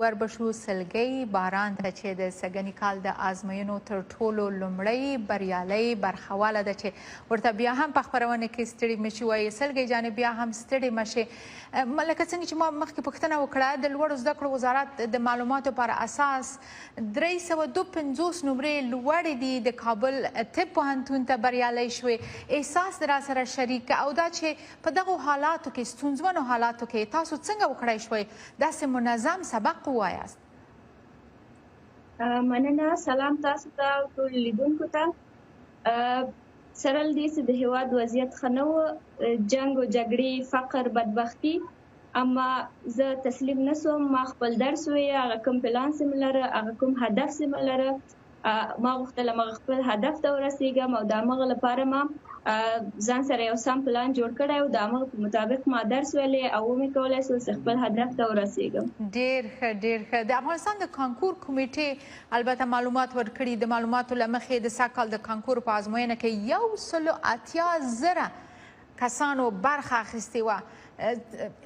وربشو سلګۍ باران ته چې د سږني کال د ازموینو تر ټولو لومړۍ بریالۍ برخواله ده چې ورته بیا هم په خپرونه کې ستړي مشي وایي. سلګۍ جانې، بیا هم ستړي مشي. لکه څنګه چې ما مخکې پوښتنه وکړه، د لوړو زده کړو وزارت د معلوماتو پر اساس 352 نمرې لوړې دي، د کابل طب پوهنتون ته بریالۍ شوې. احساس را سره شریک او دا چې په دغو حالاتو کې، ستونزمنو حالاتو کې، تاسو څنګه وکړای شوئ داسې منظم سبق ووایاست؟ مننه، سلام تاسو ته او ټول لیدونکو ته. سره له دې چې د هیواد وضعیت ښه نه و، جنګ او جګړې، فقر، بدبختي، اما زه تسلیم نه سوم. ما خپل درس ویې، هغه کوم پلان چې مې لره، هغه کوم هدف چې مې لره، ما غوښتل هغه خپل هدف ته ورسیږم او د همغه لپاره ما ځان سره یو سم پلان جوړ کړی او د همغه په مطابق ما درس ویلې او ومې کولای شول چې خپل هدف ته ورسیږم. ډیر ښه، ډیر ښه. د افغانستان د کانکور کمیټې البته معلومات ورکړي، د معلوماتو له مخې د سږ کال د کانکور په ازموینه کې 180,000 کسانو برخه اخیستې وه.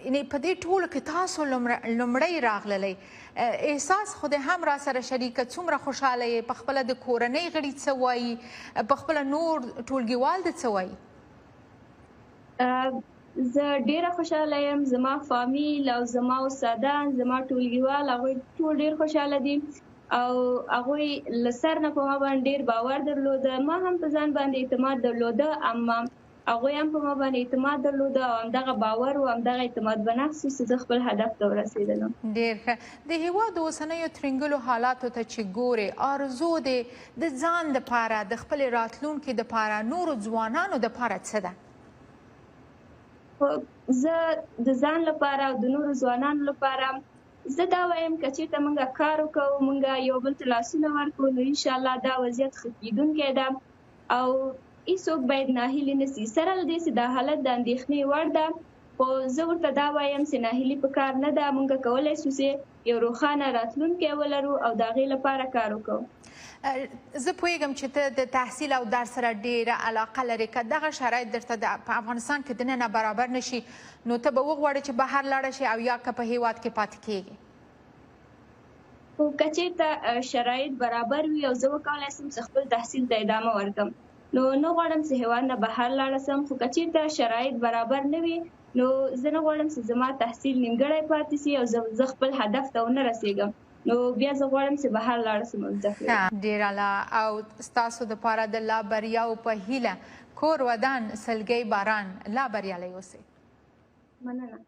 یعنی په دې ټولو کې تاسو لومړی راغللی. احساس خو دې هم را سره شریکه، څومره خوشحاله یې؟ په خپله د کورنۍ غړي څه وایي؟ په خپله نور ټولګیوال د څه وایي؟ زه ډیره خوشحاله یم. زما فامیل او زما استادان، زما ټولګیوال، هغوی ټول ډیر خوشحاله دي او هغوی له سر نه په ما باندې ډیر باور درلوده. ما هم په ځان باندې اعتماد درلوده، اما هغوی هم په ما باندې اعتماد درلوده او همدغه باور او همدغه اعتماد به نفس چې زه خپل هدف ته ورسېدلم. ډیر ښه. د هیواد اوسنیو ترینګلو حالاتو ته چې ګورې، آرزو دې د ځان دپاره، د خپلې راتلونکې دپاره، نورو ځوانانو دپاره څه ده؟ زه د ځان لپاره او د نورو ځوانانو لپاره زه دا وایم، که چېرته موږ کار وکړو، موږ یو بل ته لاسونه ورکړو، نو انشاءالله دا وضعیت ښه کېدونکی ده او هیڅوک باید ناهیلي نه سي. سره له دې چې دا حالت د اندېښنې وړ ده، خو زه ورته دا وایم چې ناهیلي په کار نه ده. موږ کولی شو چې یو روښانه راتلونکی ولرو او د هغې لپاره کار وکړو. زه پوهېږم چې ته د تحصیل او درس سره ډېره علاقه لرې. که دغه شرایط درته په افغانستان کې دننه برابر نه شي، نو ته به وغواړې چې بهر لاړه شې او یا که په هیواد کې پاتې کېږې؟ خو که چېرته شرایط برابر وي او زه وکولای شم چې خپل تحصیل ته ادامه ورکړم، نو نه غواړم چې هیواد نه بهر لاړه شم. خو که چېرته شرایط برابر نه وي، نو زه نه غواړم چې زما تحصیل نیمګړی پاتې شي او زه خپل هدف ته ونه رسېږم، نو بیا زه غواړم چې بهر لاړه شم او زده کړې وکړم. ډېر اعلی. او ستاسو دپاره د لا بریاو په هیله، کور ودان سلګۍ باران، لا بریالی اوسئ. مننه.